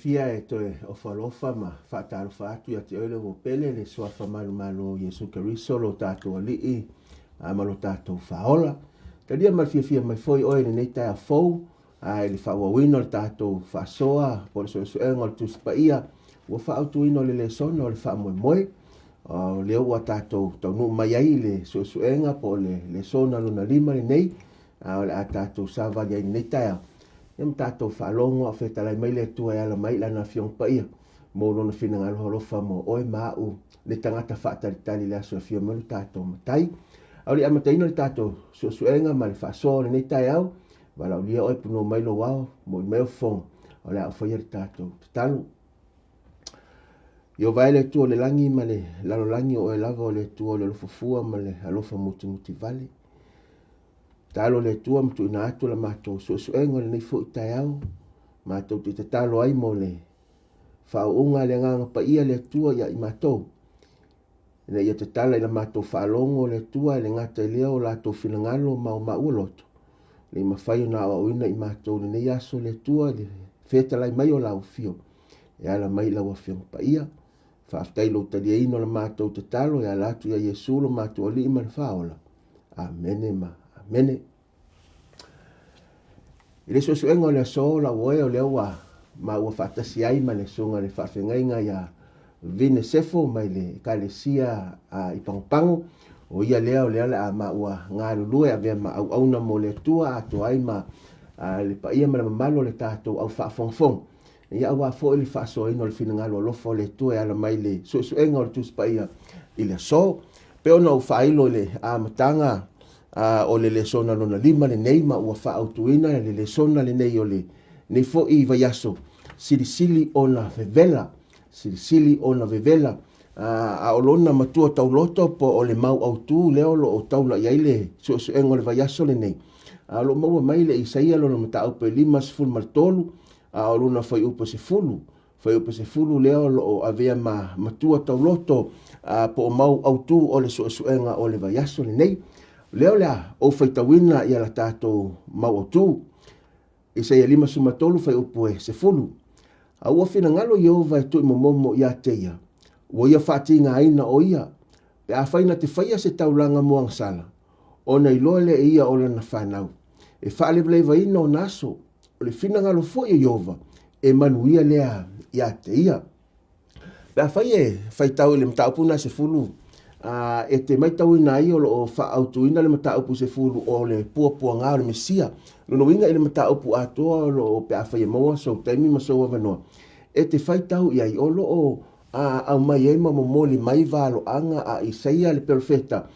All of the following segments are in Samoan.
fiafia e toe ofo alofa ma faatalofa atu ia te oe le ua pele le suafa manumalo o Iesu Keriso lo tatou Alii ma lo tatou Faaola. Talia ma le fiafia mai foi oe i lenei taeao fou a i le faaauauina o le tatou faasoa po o le suesuega o le Tusi Paia ua faaautuina o le lesona o le faamoemoe. O lea ua tatou taunuu mai ai i le suesuega po o le lesona lona 5 lenei, a o le a tatou savali ai i lenei taeao. Ia ma tatou faalogo a o fetalai mai le Atua e ala mai i Lana Afioga Paia mo Lona finagalo alofa mo oe ma a'u, le tagata faatalitali i le aso e afio mai lo tatou Matai. A o le i amataina le tatou suesuega ma le faasoa o lenei taeao, valaaulia oe punoa mai lou ao, mo'i mai au fofoga, o le a ou faia le tatou tatalo. Ieova e le Atua o le lagi ma le lalolagi, o oe lava o le Atua o le alofa fua ma le alofa mutimutivale. Tatalo le Atua ma tuuina atu la matou suesuega o lenei foi taeao, matou te tatalo ai mo le faaauuga a le Agaga Paia le Atua ia i matou, ina ia tatala i la matou faalogo le Atua e le gata i lea o latou finagalo ma o maua loto, ina ia mafai ona aoaoina i matou i lenei aso le Atua i le fetalai mai o lau afio e ala mai i lau Afioga Paia. Faafetai i lou taliaina o la matou tatalo e ala atu ia Iesu lo matou Alii ma le Faaola. Amene ma amene. I le suesuega o le aso lau oe o lea ua maua faatasi ai ma le susuga i le faafeagaiga ia Vine Sefo mai le Ekalesia i Pagopago. O ia lea o lea o le a maua galulue avea ma auauna mo le Atua atoa ai ma le paia ma le mamalu o le tatou au faafogafoga. Ia aua foi le faasoaina o le finagalo alofa o le Atua e ala mai le suesuega o le Tusi Paia i le aso. Pei ona ou faailo i le amataga o le lesona lona 5 lenei ma ua faaautuina le lesona lenei o lenei foi vaiaso, silisili ona vevela, silisili ona vevela. A o lona matua tauloto po o le mau autu lea o lo o taula i ai le suesuega o le vaiaso lenei. A o lo o maua mai le Isaia lona mataupu e 53, a o lona fuaiupu e 10, fuaiupu 10 lea o lo o avea ma matua tauloto po o mau autu o le suesuega o le vaiaso lenei. O lea o le a ou faitauina ia la tatou mau autu. Isaia 53 fuaiupu e 10. A ua finagalo Ieova e tuuimomomo ia te ia, ua ia faatigaina o ia, pe afai na te faia se taulaga moagasala, ona iloa lea e ia o lana fanau, e faalevalevaina ona aso, o le finagalo foi o Ieova e manuia lea ia te ia. Pe afai e faitau i le mataupu lena e 10, e te maitauina ai o lo o faaautuina le mataupu 10 o le puapuaga o le Mesia. Lona uiga i le mataupu atoa o lo o pe afai e maua sou taimi ma sou avanoa, e te faitau i ai o lo o aumai ai ma momoli mai valoaga a Isaia le perofeta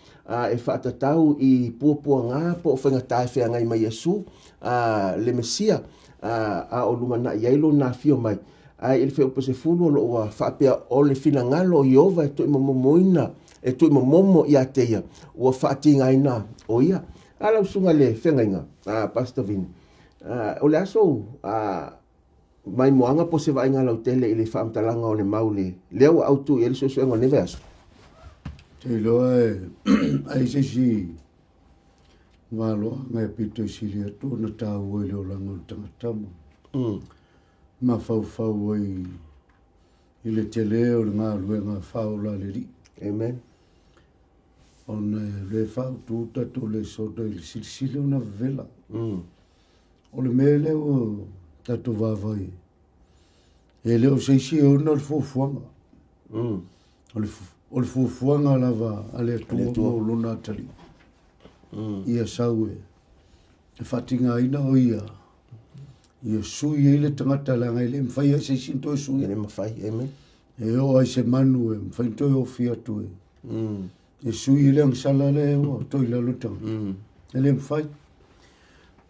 e faatatau i puapuaga po o faigata e feagai ma Iesu le Mesia a o lumanai ai lona afio mai. Ae i le fuaiupu 10 o lo o ua faapea o le finagalo o Ieova e tuuimomomoina, e tuuimomomo ia te ia, ua faatigaina o ia. A lau susuga i le feagaiga, Pastor Vini, o le a sou maimoaga po o se vaaiga lautele i le faamatalaga o le mau le lea ua autu i ai le suesuega o lenei vaiaso? Te iloa e ai se isi valoaga e pito i sili atu ona taua i le olaga o le tagata ma mafaufau ai i le tele o le galuega faaola a le Alii. Amen. Ona e le faautu tatou lesona i le silisili ona vevela. O le mea lea ua tatou vaavaai ai, e le o se isi e ona le fuafuaga. O le fuafuaga lava a le Atua mo lona atalii. Ia sau e faatigaina o ia, ia sui ai le tagata leaga e le mafai ai se isi ona toe suia. E le mafai, amen. E oo ai se manu e mafai ona toe ofi atu e. E sui i le agasala lea ua toe i lalo le tagata. E le mafai.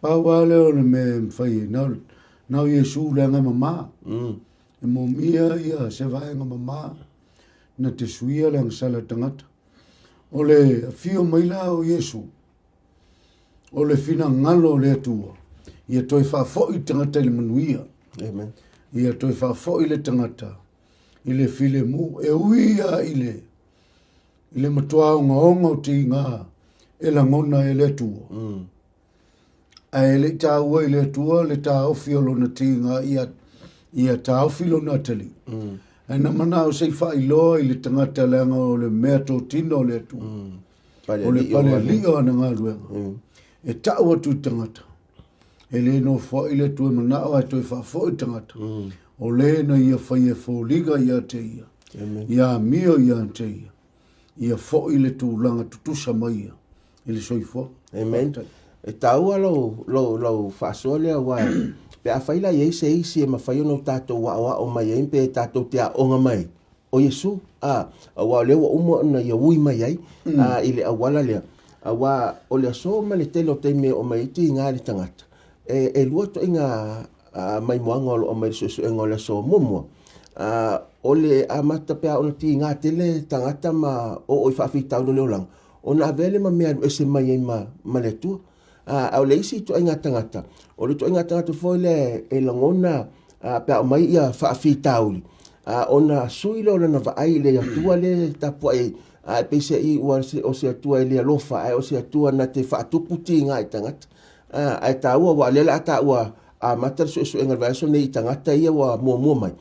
Pau lava lea o le mea e mafai ai, na o Iesu leaga e mama. E momia ia se vaega mama na te suia le agasala tagata. O le afio mai la o Iesu, o le finagalo o le Atua, ia toe faafoi le tagata i le manuia. Amen. Ia toe faafoi le tagata i le filemu. E ui lava i le i le matua ogaoga o tiga e lagona e le Atua. Ae le i taua i le Atua le taofi o lona tiga ia, Ia taofi lona atalii. Ae na manao se i faailoa i le tagata leaga o le mea totino o le Atua. O le palealii o ana galuega. E tau atu i tagata. E le nofoai le Atua e manao ae toe faafoi le tagata. O le na ia faia e foliga ia te ia. Ia amio ia te ia. Ia foi le tulaga tutusa mai ia i le soifua. Amen. E taua lou, lou, lou faasoa lea aua pe afai la i ai se isi e mafai ona o tatou aoao mai ai pe tatou te aoga mai, o Iesu, a, aua o lea ua uma ona ia ui mai ai a, i le auala lea. Aua o le aso ma le tele o taimi e oo mai ai tiga le tagata, e, e lua ituaiga maimoaga o lo o aumai i le suesuega o le aso muamua. O le amata pe a ona tiga tele tagata ma oo i faafitauli o le olaga, ona avea lea ma mea alu ese mai ai ma, ma le Atua. A o le isi ituaiga tagata, o le ituaiga tagata foi lea e lagona pe a aumai ia faafitauli, ona sui lea o lana vaai i le Atua lea e tapuai ai, ae peiseai ua o se Atua e le alofa, ae o se Atua na te faatupu tiga i tagata. Ae taua, aua o lea o le a taua amata le suesuega i le vaiaso nei i tagata ia ua muamua mai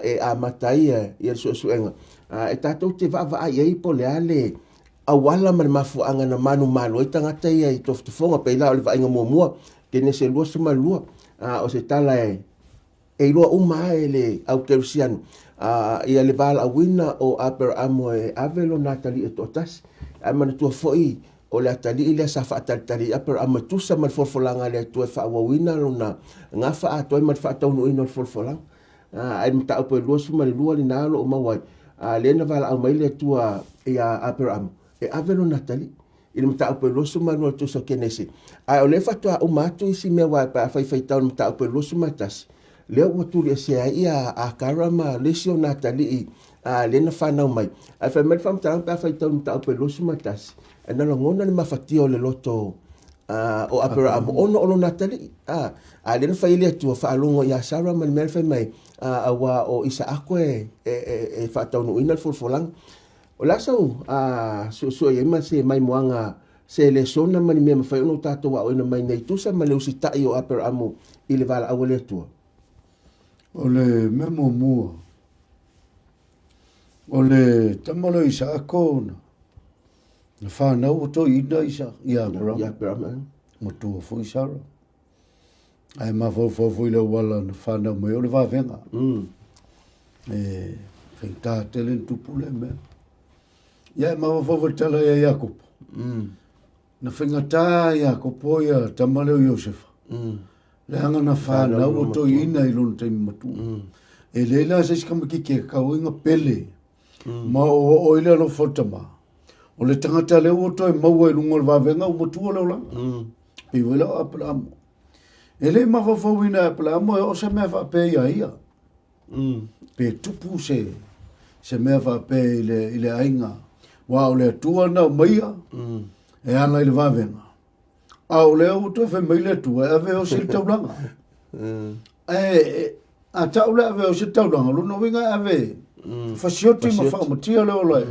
e amata ai ia le suesuega. E tatou te vaavaai i ai po o le a le auala ma le mafuaaga na manumalo ai tagata ia i tofotofoga, pei la o le vaaiga muamua, Kenese 22, o se tala e E iloa uma lava e le au kerisiano ia le valaauina o Aperamo e ave lona atalii e toatasi. Ae manatua foi o le atalii lea sa faatalitali ai Aperamo e tusa ma le folafolaga a le Atua e faaauauina lona gafa atoa ai ma le faataunuuina o le folafolaga. Ae le mataupu e 22 lena o lo o maua ai, lea na valaau mai le Atua ia Aperamo e ave lona atalii. i le mataupu e 22 o le Tusi o Kenese. Ae o lea faatoa uma atu isi mea aua pe afai faitau i le mataupu e 21, lea ua tuliesea ai ia Akara ma le isi o nai atalii lea na fanau mai. Ae fai mai le faamatalaga pe a faitau i le mataupu e 21, na lagona le mafatia o le loto o Aperaamo ona o lona atalii. A lea na fai ai le Atua faalogo ia Sara ma le mea na fai mai, aua o Isaako e faataunuuina le folafolaga. O le a sau suesue i ai ma se maimoaga se lesona ma ni mea e mafai ona o tatou aoaina mai nei tusa ma le usitai o Aperamo i le valaau a le Atua? O le mea muamua, o le tama lea o Isaako na fanau ua toeaina ia Aperamo. Ia Aperamo, eh. Matua foi Sara. Ae mafaufau foi le auala na fanau mai o le vavega. E faigata tele na tupu lea mea. Ia e mafaufau foi le tala ia Iakopo. Na faigata Iakopo ia tama lea o Iosefa. Leaga na fanau ua toeaina i lona taimi matua. E leai la se isi tamaititi e tatau ai ona pele ma oooo ai le alofa o le tama. O le tagata lea ua toe maua i luga o le vavega ua matua le olaga. Pei foi la o Aperaamo. E le i mafaufauina e Aperaamo e oo se mea faapea ia ia. Pe tupu se, se mea faapea i le, i le aiga. Aua o le Atua na aumaia e ala i le vavega. A o lea ua toe fai mai le Atua e ave e osi le taulaga. Ae a tau le ave e osi le taulaga, o lona uiga e ave fasioti ma faamatia le ola e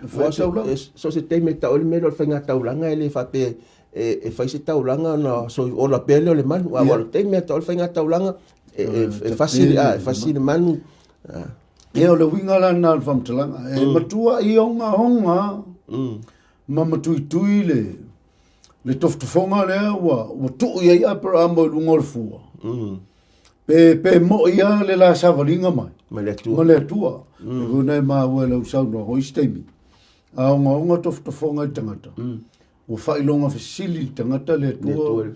fai le taulaga. So se taimi e tau ai le mea lea o le faiga taulaga e le faapea e fai se taulaga ona ola pea lea o le manu. Aua o le taimi e tau ai le faiga taulaga e fasi le manu. Ia o le uiga la lena o le faamatalaga. E matua i ogaoga ma matuitui le le tofotofoga lea ua, ua tuu i ai Aperamo i luga o le fua. Pe, pe moi lava le la savaliga mai. Ma le Atua. Ma le Atua. E foi na e maua e lau saunoaga o isi taimi. A ogaoga tofotofoga i le tagata. Ua faailoga fesili i le tagata le Atua.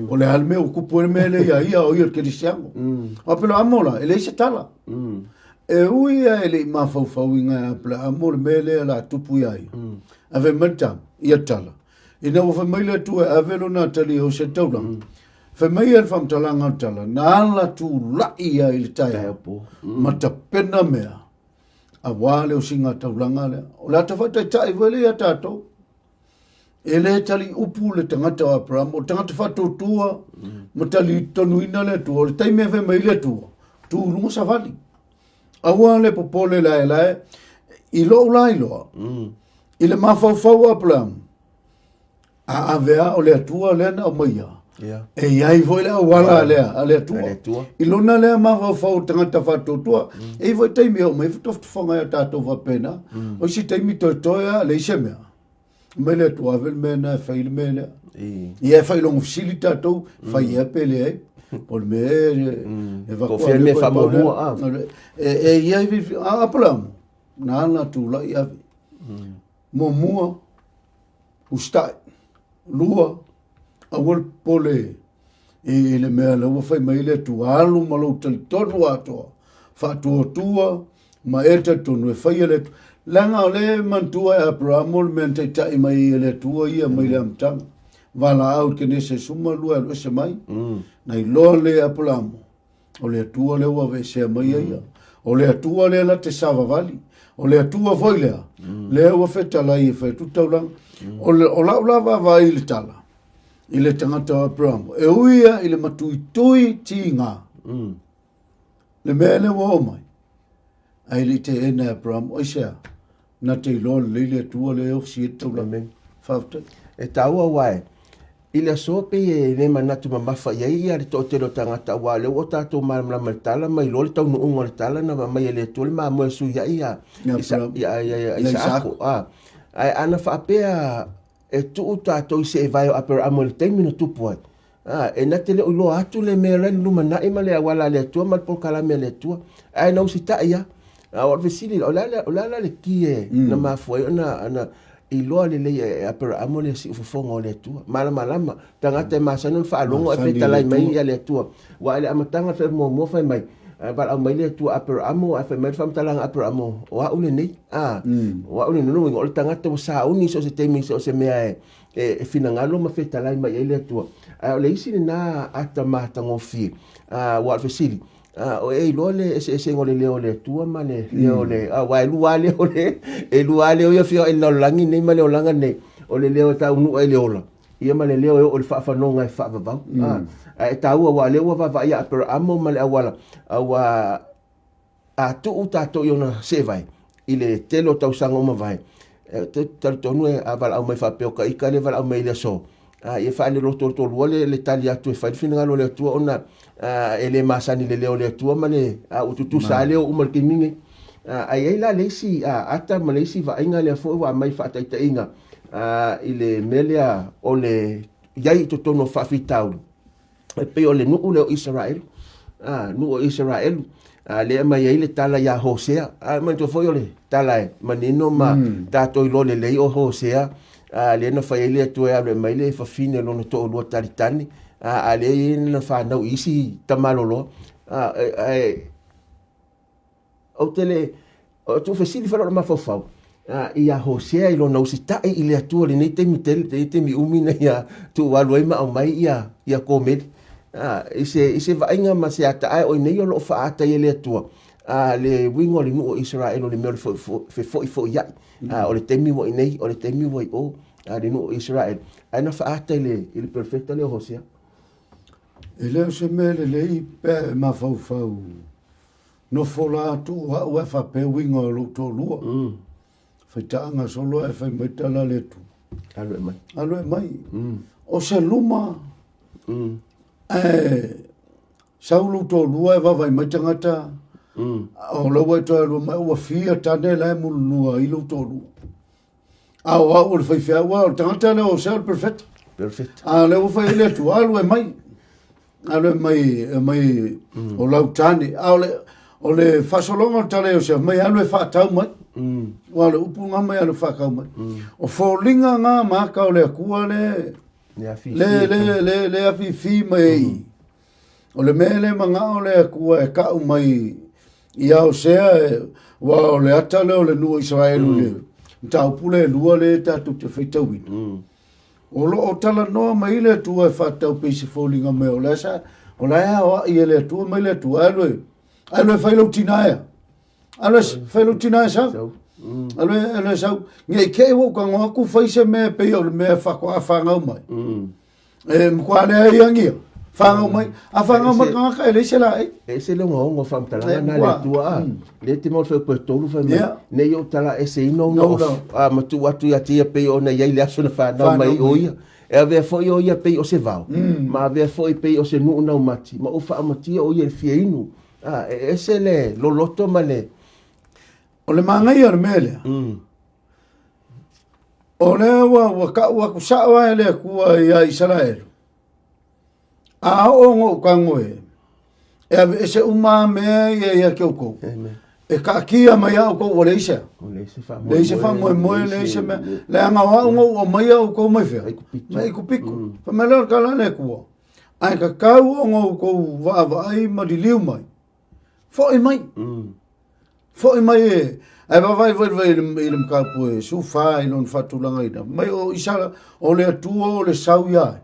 O le a le mea ua tupu ai le mea lea ia ia o ia le kerisiano. O Aperaamo la, e leai se tala. E ui ia e le i mafaufauina e Aperaamo le mea lea o le a tupu ia ia. Ave mai le tama, ia tala. Ina ua fai mai le Atua e ave lona atalii o se taulaga. Fai mai ia le faamatalaga o le tala, na ala tulai ia i le taeao ma tapena mea aua le osiga taulaga lea. O le ata faataitai foi lea ia tatou. E le tali upu le tagata o Aperamo, o le tagata faatuatua ma talitonuina le Atua. O le taimi e fai mai le Atua, tu i luga savali. Aua le popole laelae, i lou la iloa, i le mafaufau o Aperamo, a ave a o le Atua lea na aumaia. E i ai foi le auala a le Atua. I lona lea mafaufau o tagata faatuatua, e i ai foi taimi e oo mai ai tofotofoga ia tatou faapena. O isi taimi toetoe lava, leai se mea. Mai le Atua ave le mea lena e fai le mea lea. Ia e failogo fesili tatou, fai ea pe leai. O le mea e vaku. Ko fea mea faamuamua a? E i ai, a Apalamo, na ana tulai ave. Muamua, usitai. Lua, aua le popole i le mea lea ua fai mai le Atua, alu ma lou talitonu atoa, faatuatua ma e talitonu e faia le Atua. Leaga o lea e manatua e Aperamo le mea na taitai mai e le Atua ia mai le amataga. Valaau i le kenese suma lua e alu ese mai. Na iloa le Aperamo, O le Atua lea ua aveesea mai ai ia. O le Atua lea la te savavali. O le Atua foi lea, lea ua fetalai e fai atu taulaga. O, le, o lau la vaavaai i le tala, i le tagata o Abraham, e ui ia i le matuitui tiga, le mea lea ua oo mai, ae le i teena e Abraham, aisea? Na te iloa lelei le Atua lea e osi ai le taulaga. Faafetai. E taua aua e I le aso pei e le manatu mamafa i ai ia le toatele o tagata aua o lea ua tatou malamalama i le tala ma iloa le taunuuga o le tala na aumai e le Atua le mamoe e sui ai ia Isaako. Ae ana faapea e tuu tatou i seevae o Aperamo i le taimi na tupu ai, e na te le o iloa atu le mea la i le lumanai ma le auala a le Atua ma le polokalame a le Atua. Ae na usitai lava. A o le fesili, o le a la le ki e na mafua ai ona iloa lelei e Aperaamo le siufofoga o le Atua. Malamalama, tagata e masani ona faalogo ae fetalai mai ia le Atua. Aua i le amataga le muamua fai mai, valaau mai le Atua Aperaamo, ae fai mai le faamatalaga Aperaamo, o au lenei. A, o au lenei, lona uiga o le tagata ua sauni i so o se taimi i so o se mea e finagalo ma fetalai mai ai le Atua. Ae o le isi lena ata matagofie, aua o le fesili, A o e iloa le eseesega o le leo o le Atua ma le leo o le aua e lua leo le e lua leo ia fia i le lalolagi nei ma le olaga nei o le leo e taunuu ai i le ola ia ma le leo e oo i le faafanoga e faavavau. Ae taua aua o lea ua vaavaai ia Aperaamo ma le auala aua a tuu tatou i ona seevae i le tele o tausaga ua mavae, e talitonu e a valaau mai faapea o ka ika lea e valaau mai i le aso, a ia faalelotolotolua le, le tali atu e fai le finagalo o le Atua ona e le masani i le leo o le Atua ma le a ua tutusa lava leo uma i le taimi nei. Ae i ai la le isi ata ma le isi vaaiga lea foi ua aumai faataitaiga i le mea lea o le i ai i totonu o faafitauli e pei o le nuu lea o Isaraelu, a, nuu o Isaraelu, a, lea e aumai ai le tala ia Hosea. A, manatua foi o le tala e manino ma tatou iloa lelei o Hosea, a, lea na fai ai le Atua e alu e aumai le fafine o lona toalua talitani, a, a lea e i ai lana fanau i isi tamaloloa. A, ae, Ou te le, o tuufesili foi lou mafaufau ia Hosea i lona usitai i le Atua i lenei taimi tele, lenei taimi umi na ia tuualu ai ma aumai ia, ia Komeli. I se, i se vaaiga ma se ataae o i nei o lo o faaata ai e le Atua le uiga o le nuu o Isaraelu o le mea o le fefoifoiai. O le taimi ua i nei, o le taimi ua i o, le nuu o Isaraelu. Ae na faaata i le, i le perofeta lea o Hosea. E le o se mea lelei pe a e mafaufau Nofo la tuu au ae faapea uiga o lou toalua. Faitaaga solo ae fai mai tala le Atua. Alu e mai. Alu e mai. O se luma ae sau lou toalua ae vaavaai mai tagata o la ua e toe alu mai ua fia tane la e mulunua ai lou toalua. A o au o le faifeau, aua o le tagata lea o se o le perfect. Perfect. A lea ua fai ai le Atua, alu e mai. Alu e mai, e mai o lau tane. A o le, o le faasologa o le tala i Iosefa, mai alu e faatau mai. Aua o le upu nga mai alu e faatau mai. O foliga nga ma aka o le Atua le, Le afifi. le, le, le, le afifi mai ai. O le mea le manao le Atua e kau mai ia Osea, aua o le ata lea o le nuu o Isaraelu i le mataupu lea e lua lea tatou te faitauina. O lo o talanoa mai le Atua e faatatau pei se foliga mai o la sa o la e aoai e le Atua mai le Atua alu e alu e fai lou tina ea. Alu e fai lou tina e sau. Alu e alu e sau. Nei te i ua ou tago atu fai se mea pei o le mea faatoa fanau mai. E matua leai agia. Fanau mai. A fanau mai le tagata e leai se laei. E ese le ogaoga o faamatalaga na a le Atua a. Lea e te maua le fai upu e tolu fai mai. Ne i ou tala eseina ona ofu a ma tuu atu ia te ia pei ona i ai le aso na fanau mai ai o ia. E avea foi o ia pei o se vao, ma avea foi pei o se nuu naumati, ma ou faaumatia o ia i le fia inu. A, e ese le loloto ma le... O le manaia o le mea lea, o lea ua, ua kau aku sao lava e le Atua ia Isaraelu, a oo ona ou tago e, e aveese uma lava mea ia ia te outou, e taatia mai lava outou ua leai se a? Leai se faamoemoe, leai se mea. Leaga o au na ou aumaia outou mai fea? Mai Aikupito. Fai mai lea o le tala a le Atua, ae tatau ona outou vaavaai ma liliu mai, foi mai. Foi mai e, ae vaavaai foi i le mataupu e 14 i lona faatulagaina mai o Isara, o le Atua o le sau ia ai,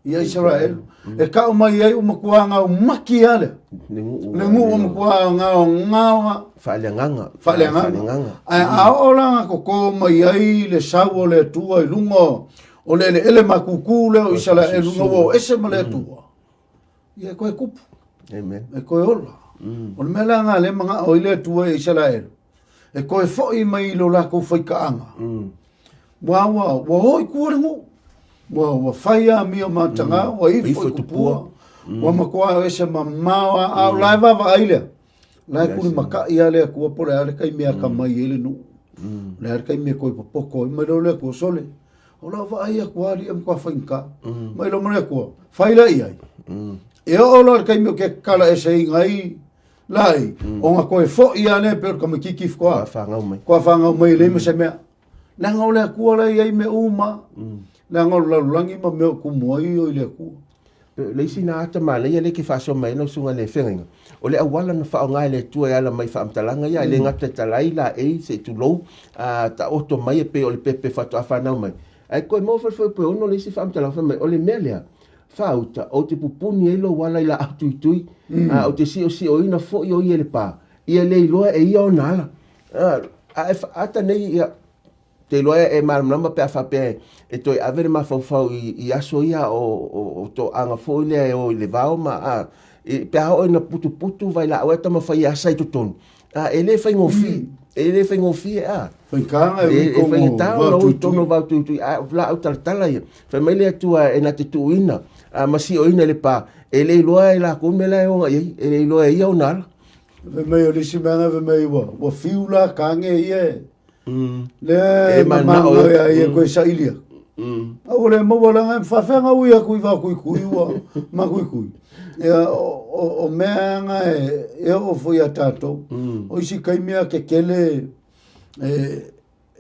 ia Isaraelu, e kau mai ai ua matua gao maki lava lea. Le nuu. Le nuu ua matua gao gao lava. Faaleagaga. Faaleagaga. Ae a oo la na toto mai ai le sau o le Atua i luga o le eleele matutu lea o Isaraelu ina ua o ese ma le Atua, ia e toe tupu. Amen. E toe ola. O le mea la lena lea e manao ai le Atua i Isaraelu, e toe foi mai i lo latou faitaaga. Ua, ua, ua o i tua le nuu. Ua, ua fai amio mataga, ua ifo i tupua. Ua matua ese mamao lava, a o la e vaavaai lea. La e tulimatai lava le Atua po o le a le taimi e atamai ai le nuu. O le a le taimi e toe popoto ai. Mai loa le Atua, sole, o lau vaai atu lava alii e matua faigata. Mai loa ma le Atua, fai la i ai. E oo loa i le taimi ou te tatala eseina ai lai, ona toe foi lava lea pei o le tamaitiiti faatoa fanau mai. Faatoa fanau mai e leai ma se mea. Leaga o le Atua la e i ai mea uma. Leaga o le lalolagi ma mea o tumu ai o i le Atua. Le isi na ata manaia lea e te faasoa mai ai lau susuga i le feagaiga, o le auala na faaaoga e le Atua e ala mai i faamatalaga ia, e le gata e talai laei se i tulou, a taoto mai e pei o le pepe faatoa fanau mai. Ae toe maua foi le fuaiupu e 6 le isi faamatalaga fai mai, o le mea lea, faauta, ou te pupuni ai lou ala i laau tuitui, a ou te siosioina foi o ia i le pa, ia le iloa e ia ona ala. A e ata nei ia, te iloa e malamalama pe a faapea e toe ave le mafaufau i aso ia o toaga foi lea e o i le vao ma a, pe a oo ina putuputu vailaau ae taumafai e asa i totonu, a, e le faigofie, e le faigofie a. Faigata e E faigata ona o i totonu o vao tuitui, a o laau talatala ia. Fai mai le Atua e na te tuuina ma sioina i le pa, e le iloa e lakou le mea la e o agai ai, e le iloa e ia ona ala. Fai mai o le isi mea na fai mai ua, ua fiu la kage ia e. Lea E manao e ia ia koe sailia. A ua le maua langa e faafeaga ui aku i vakuikui ua makuikui. Ia o mea nga e e oo foi ia tatou. O isi taimi a kekele e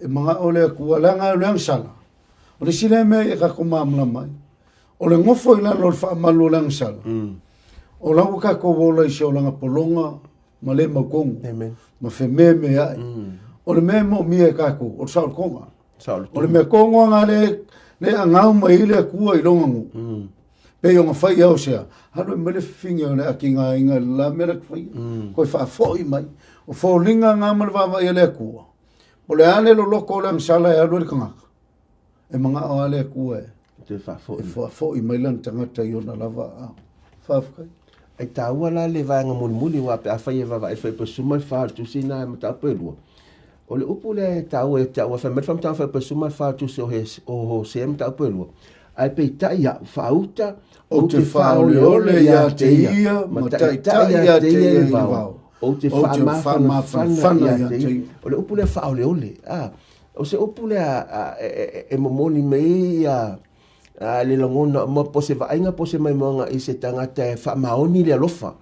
e manao le Atua leaga o le agasala. O le isi lea mea ia tatou malamalama ai. O le nofo i lalo o le faamalu o le agasala. O la ua tatou ola i se olaga pologa ma le mautonu. Amen. Ma fememeai. O le mea e moomia e tatou, o le saolotoga. Saolotoga. O le mea tonu lava le, le agau mai ai le Atua i lona nuu. Pei ona fai ia Hosea, alu e mai le fifine o le atigaina i le la mea la te faia. Toe faafoi mai. O foliga na ma le vaavaai a le Atua. O le a le loloto o le agasala e alu ai le tagata, e manao lava le Atua e Toe faafoi. E faafoi mai lana tagata i ona lava aao. Faafetai. Ai taua la le vaega mulimuli aua pe afai e vaavaai foi pe suma le fa o le tusi na e mataupu e lua. O le upu lea e taua ia te au, fai mai le faamatalaga fai pe suma le fa o le tusi o Hosea mataupu e lua. Ae peitai au, faauta, Ou te faaoleole ia te ia ma taitai ia te ia i le vao. Ou te faamafanafana ia te ia. O le upu lea faaoleole, a, o se upu lea e momoli mai ia le lagona ma po o se vaaiga po o se maimoaga i se tagata e faamaoni le alofa.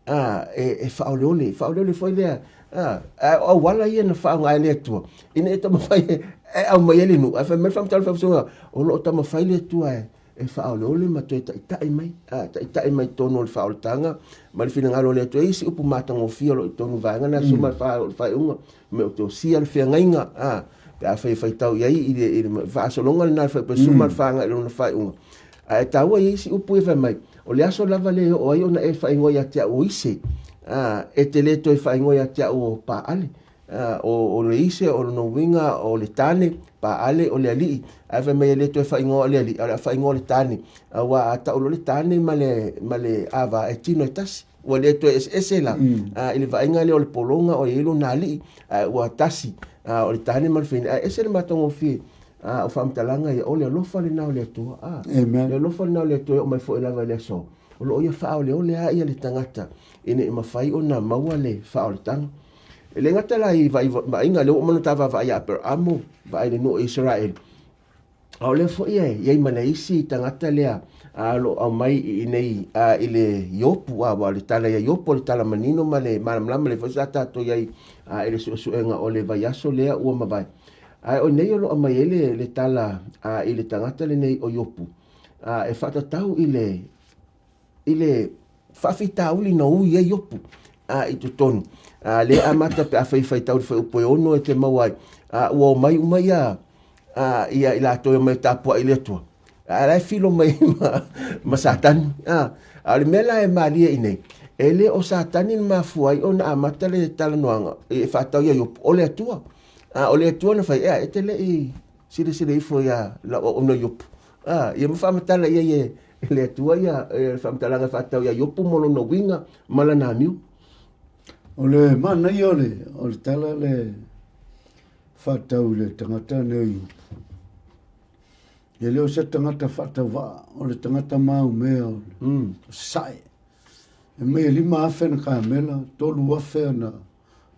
A, e faaoleole, faaoleole foi lea, a, a o auala ia na faaaoga ai le Atua ina ia taumafai e aumai ai le nuu. Ae fai mai le faamatalaga o le faamasinoga, o lo o taumafai le Atua e e faaoleole ma toe taitai mai, a, taitai mai totonu o le faaolataga ma le finagalo o le Atua. E i ai isi upu matagofie o lo o i totonu vaega na, suma le fa o le faaiuga, me o te osia le feagaiga, a, pe afai e faitau i ai i le, i le faasologa lena le fuaiupu e suma le fa agai i lona faaiuga. Ae taua i ai isi upu ia fai mai, o le aso lava lea e oo ai ona e faaigoa ia te au o Ise, a, e te le toe faaigoa ia te au o Paale. O le ise, o lona uiga o le tane, Paale o le alii. Ae fai mai e le toe faaigoa o le alii, a o le a faaigoa o le tane. Aua a tau loa le tane ma le, ma le ava, e tino e tasi. Ua le toe eseese la, i le vaaiga lea o le pologa o i ai lona alii, ae ua tasi, o le tane ma le fine. Ae ese le matagofie. A o faamatalaga ia, o le alofa lena o le Atua. A, Amen. Le alofa lena o le Atua e oo mai foi lava i le aso. O lo o ia faaoleole lava ia le tagata ina ia mafai ona maua le faaolataga. E le gata la i vaaiga, lea ua uma ona ta vaavaai ia Aperaamo, vaai i le nuu o Isaraelu, a o lea foi e i ai ma le isi tagata lea o lo o aumai i inei i le Iopu, aua o le tala ia Iopu o le tala manino ma le malamalama, lea foi sa tatou i ai i le suesuega o le vaiaso lea ua mavae. Ae o inei o lo o aumai ai le tala i le tagata lenei o Iopu, e faatatau i le i le faafitauli na ui ai Iopu i totonu. A, lea e amata pe afai e faitau i le fuaiupu e 6 e te maua ai, ua omai uma ia, ia i latou e omai e tapuai i le Atua, ae la e filo mai ma, ma Satani. A, a o le mea la e malie i nei, e le o Satani na mafua ai ona amata le talanoaga e faatatau ia Iopu, o le Atua. A, o le Atua na fai, ea, e te le i silasila ifo ia lau auauna Iopu. A, ia ma faamatala i ai e, E le Atua ia le faamatalaga e faatatau ia Iopu mo lona uiga ma lana amio. O le manaia o le, o le tala le faatatau i le tagata nei o Iopu. E le o se tagata faatauvaa, o le tagata maumea o le sae. E mai e 5,000 ana kamela, 3,000 ana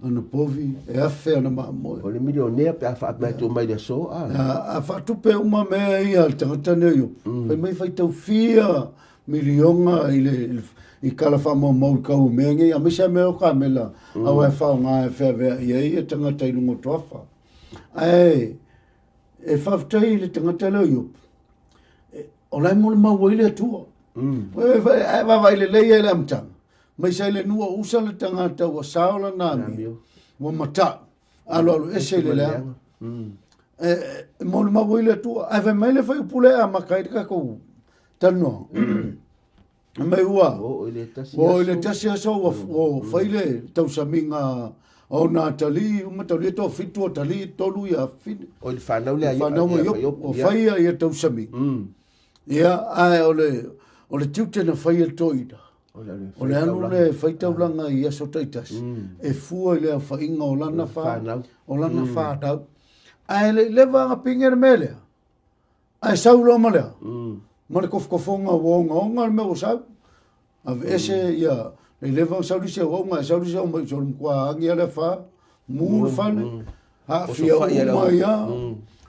ana povi, e afe ana mamoe. O le milionea pe a faapea atu mai le aso, a. A, a faatupe uma mea ia a le tagata nei o Iopu. Fai mai faitau fia miliona i le, i kala faamaumau i kau o mea nei, aemaise lava mea o kamela, aua e faaaoga e feaveai ai ia tagata i luga o toafa. Ae, e faafetai i le tagata lea o Iopu, o la e molimau ai le Atua. Ae vaavaai lelei ai i le amataga, Mai sa i le nuu o Usa le tagata ua sao lana amio, ua matau, alualu ese i le leaga. E, e molimau ai le Atua. Ae fai mai le fuaiupu lea e amata ai le tatou talanoaga. Fai mai ua, Ua oo i le tasi ua oo i le aso. tasi aso ua, ua fai le tausamiga a ona atalii uma taulia toafitu atalii tolu ia fine. O le fanau lea Fanau a Iopu, ua fai ia ia tausamiga. Ia, ae o le, o le tiute na fai e le toeaina, O le alu lea e fai taulaga i aso taitasi, e fua i le aofaiga o lana fanau, o lana fanau. Ae le i leva ona pine le mea lea, ae sau loa ma le a? Ma le kofokofoga ua ogaoga le mea ua sau. Aveese ia, le i leva ona sau le isi auauna, ae sau le isi auauna mai le matua agi lava le afa, mu le fale, aafia uma ia,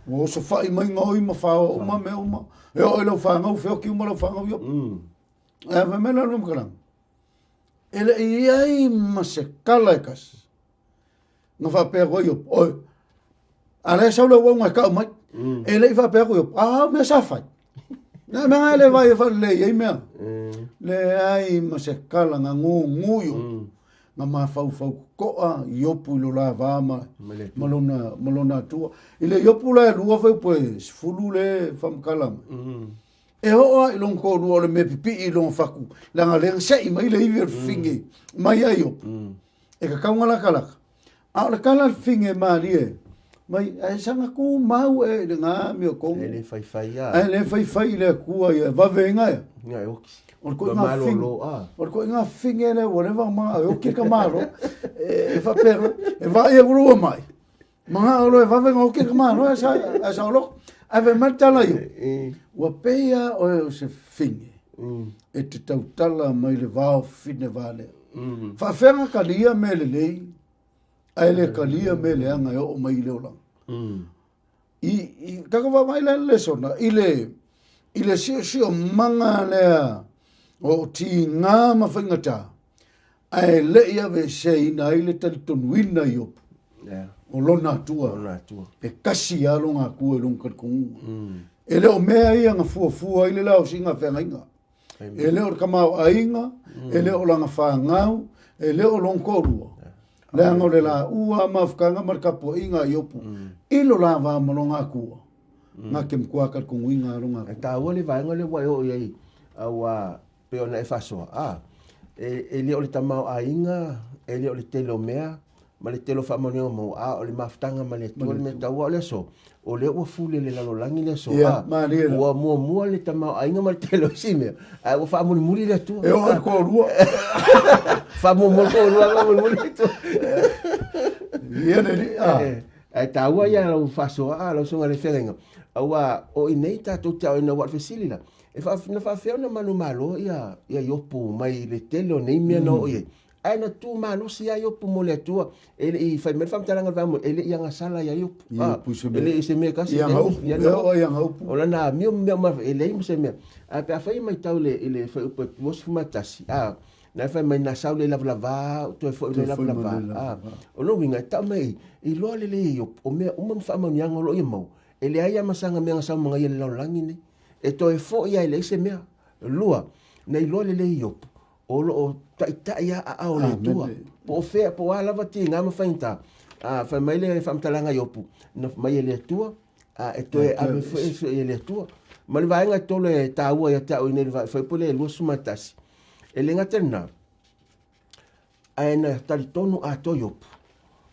ua osofai mai gaoi ma faoa uma mea uma. E oo i lau fanau, feoti uma lau fanau ia. Ae fai mai la le faamatalaga, e le i i ai ma se kala e tasi na faapea atu ai Iopu, oi, a lea e sau le auauna e tau mai. E le i faapea atu Iopu, a mea sa fai. Na mea e le vai e faalelei ai mea. Leai ma se kala na gugu Iopu, na mafaufau totoa Iopu i lo la va ma, ma lona, ma lona Atua. I le Iopu la e lua fuaiupu e 10 le faamatala mai. E oo lava i lona toalua o le mea pipii i lona fatu, leaga lea na sei mai le ivi o le fafine mai ia Iopu. E tatau ona latalata. A o le tala a le fafine e malie, mai, ae saga tumau ea i lena amiotonu. E le faifai lava. Ae le faifai i le Atua ia, e vave ai ia. Ia e oki. O le koiga fafine, o le koiga fafine lea ua leva ona manao e oki le tamaloa. E faapea, e vaai atu loa ua mai. Manao loa e vave ona oki le tamaloa ae sa, ae saoloto. Ae fai mai le tala ia, ua pei lava oe o se fafine e te tautala mai le vao fafine valea. Faafefea ona talia mea lelei ae le talia mea leaga e oo mai i le olaga. I, i, tatou vaavaai la i le lesona, i le, i le siosiomaga lea o tiga ma faigata, ae le i aveeseina ai le talitonuina i Iopu, o lona Atua, Lona Atua. e tasi lava lona Atua i lona talitonuga. E le o mea ia na fuafua ai le laosiga a feagaiga. E le o le tamaoaiga, e le o lana fanau, e le o lona toalua. Leaga o le laua mafutaga ma le tapuaiga a Iopu i lo la va ma lona Atua, na te matua talitonuina lava lona Atua. E taua le vaega lea ua e oo i ai, aua pei ona e faasoa, a, e, e le o le tamaoaiga, e le o le tele o mea, ma le tele o faamanuiaga maua, a o le mafutaga ma le Atua le mea taua. O le aso, o lea ua fule le lalolagi le aso, Ia, a, malie la. ua muamua le tamaoaiga ma le tele o isi mea, ae ua faamulimuli le Atua. E oo i le toalua. Faamuamua le toalua, faamulimuli le Atua. Ia le alii, a. Ae taua ia lau faasoa, a, lau susuga i le feagaiga. Aua o i nei tatou te aoina aua o le fesili la, e faa, na faafefea ona manumalo ia, ia Iopu mai le tele o nei mea na oo i ai? Ae na tu malosi lava Iopu mo le Atua. E le i fai mai le faamatalaga a le vaemoe, e le i agasala ia Iopu. Iopu i se mea. E le i se mea e tasi. I ana upu, I ana e oo i ana upu. O lana amio ma mea uma, e leai ma se mea. Ae pe afai e matau i le, i le fuaiupu e 21, a, na e fai mai na sau le lavalava, toe foi le lavalava. A, o lona uiga, e tau mai i, iloa lelei e Iopu, o mea uma ma faamanuiaga o lo o ia maua, e leai lava ma saga mea na sau ma gaia i le lalolagi lenei. E toe foi lava e leai se mea. Lua, na iloa lelei e Iopu, o lo o taitai lava aao o le Atua. Po o fea, po o a lava tiga ma faigata. A, fai mai le faamatalaga a Iopu, na mai e le Atua, a, e toe ave foi e le Atua. Ma le vaega e tolu e taua ia te au i nei le fuaiupu lea e 21, e le gata i lena, ae na talitonu atoa Iopu,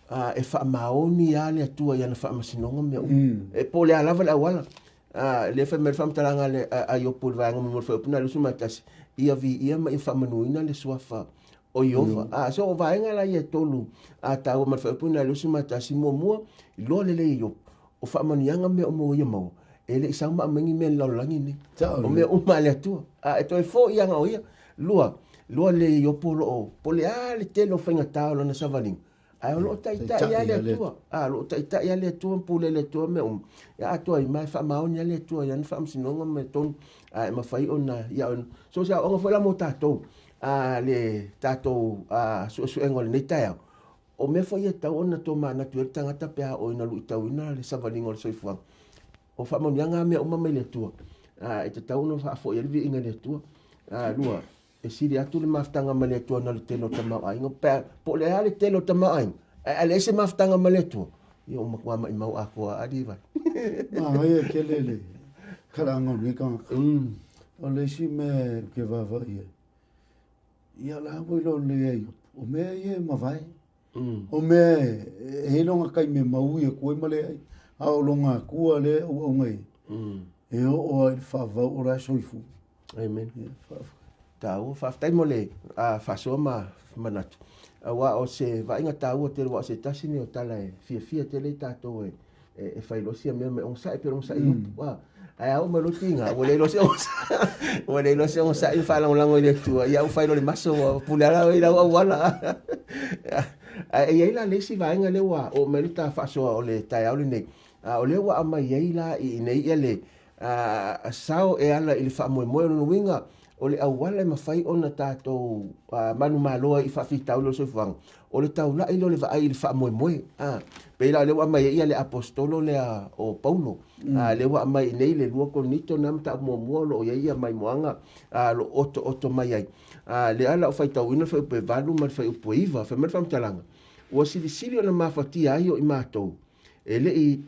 a, e faamaoni lava le Atua i ana faamasinoga ma mea uma. E po o le a lava le auala. A, lea fai mai le faamatalaga a, le, a, a Iopu i le vaega mulimuli fuaiupu na 21, ia viia ma ia faamanuina le suafa o Ieova. A, so o vaega la ia e tolu a taua ma le fuaiupu na 21, muamua, iloa lelei e Iopu, o faamanuiaga mea uma ua ia maua, e le i sau ma aumai ni mea i le lalolagi lenei. O mea uma a le Atua. A, e toe foi ana o ia. Lua, iloa lelei e Iopu o lo o, po o le a le tele o faigata o lana savaliga, Ae o lo o taitai lava le Atua. A, o lo o taitai lava le Atua ma pule le Atua mea uma. Ia atoa ai, ma e faamaoni lava le Atua i ana faamasinoga ma tonu, a e mafai ona ia ona. So o se aoaoga foi la mo tatou, a, le tatou a, suesuega o lenei taeao, o mea foi ia e tatau ona tomanatu i ai le tagata pe a oo ina luitauina le savaliga o le soifuaga. O faamanuiaga lava mea uma mai le Atua. A, e tatau ona faafoi ai le viiga i le Atua. A, lua, E sili atu le mafutaga ma le Atua na le tele o tamaoaiga. Pe, po o le a le tele o tamaoaiga, ae a leai se mafutaga ma le Atua, ia ua matua maimau atoa lava Levi. Manaia tele le kalaga o lenei tagata. O le isi mea ou te vaavaai i ai, ia o la ua iloa lelei ai, o mea ia e mavae. O mea e i ai lona taimi e maui atu ai ma leai, a o lona Atua lea e auauna i ai, e oo lava i le faavavau o la e soifua. Amen. Taua, faafetai mo le faasoa ma manatu. Aua o se vaaiga taua tele, aua o se tasi lenei o tala e fiafia tele ai tatou e, e, e fai loa sia mea mai onosai pe onosai mm. Upu. Ae a oo mai loa tiga, ua le iloa se onosai, ua le iloa se onosai ma faalagolago i le Atua, ia ua fai loa le maso, ua pule ala i lau auala. Ae i ai la le isi vaega lea ua oo mai le ta faasoa o le taeao lenei, o lea ua aumai ai la i inei ia le a sao e ala i le faamoemoe. O lona uiga, o le auala e mafai ona tatou manumalo ai i faafitauli o le soifuaga, o le taulai lea o le vaai i le faamoemoe. A, pei la o lea ua aumai ai le aposetolo lea o Paulo, a, lea ua aumai i inei le 2 Korinito na mataupu muamua o lo o i ai maimoaga o lo o otooto mai ai. A, lea la o faitauina le fuaiupu e 8 ma le fuaiupu e 9, fai mai le faamatalaga, Ua silisili ona mafatia ai o i matou, e le i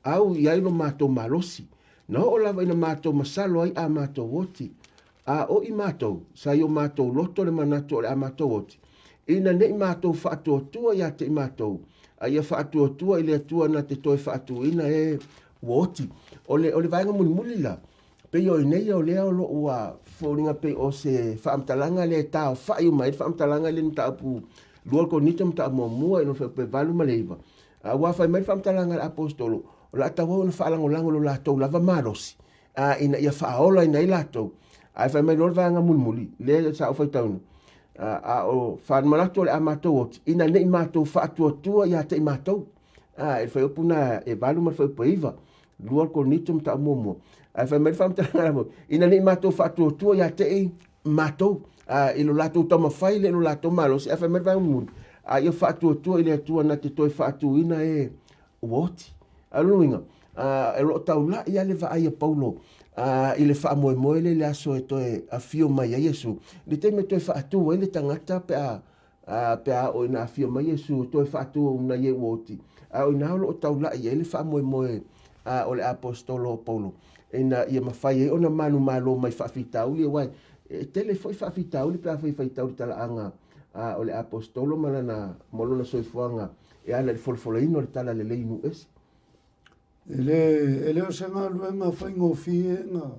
Au i ai lo matou malosi. Na oo lava ina matou masalo ai a matou oti. A o i matou, sa i o matou loto le manatu o le a matou oti, ina ne i matou faatuatua ia te i matou, a ia faatuatua i le Atua na te toe faatuina e ua oti. O le, o le vaega mulimuli la, pei o inei o lea o lo o ua foliga pei o se faamatalaga lea e taofa'i uma ai le faamatalaga lea i le mataupu 2 Korinito mataupu muamua i lona fuaiupu e 8 ma le 9. A ua fai mai le faamatalaga a le Aposetolo, o le a tauau ona faalagolago i lo latou lava malosi, a ina ia faaolaina ai latou. Ae fai mai loa le vaega mulimuli, lea sa ou faitauina, a, a o faamanatu o le a matou oti, ina ne i matou faatuatua ia te i matou. A, e le fuaiupu na e 8 ma le fuaiupu e 9, 2 Korinito mataupu muamua. Ae fai mai le faamatalaga lea, ina ne i matou faatuatua ia te i matou, a, i lo latou taumafai lea i lo latou malosi, ae fai mai le vaega mulimuli, a ia faatuatua i le Atua na te toe faatuina e ua oti. A o lona uiga, a, o lo o taulai lava le vaai a Paulo a, i le faamoemoe lea i le aso e toe afio mai ai Iesu, i le taimi e toe faatu ai le tagata pe a a, pe a oo ina afio mai Iesu e toe faatu nai e ua oti, a o ina o lo o taulai i ai le faamoemoe a, o le aposetolo o Paulo, ina ia mafai ai ona manumalo mai faafitauli, aua e tele foi faafitauli pe afai e faitau i le talaaga a, o le aposetolo ma lana, ma lona soifuaga e ala i le folafolaina o le talalelei i nuu ese. E le, e le o se galuega faigofie na,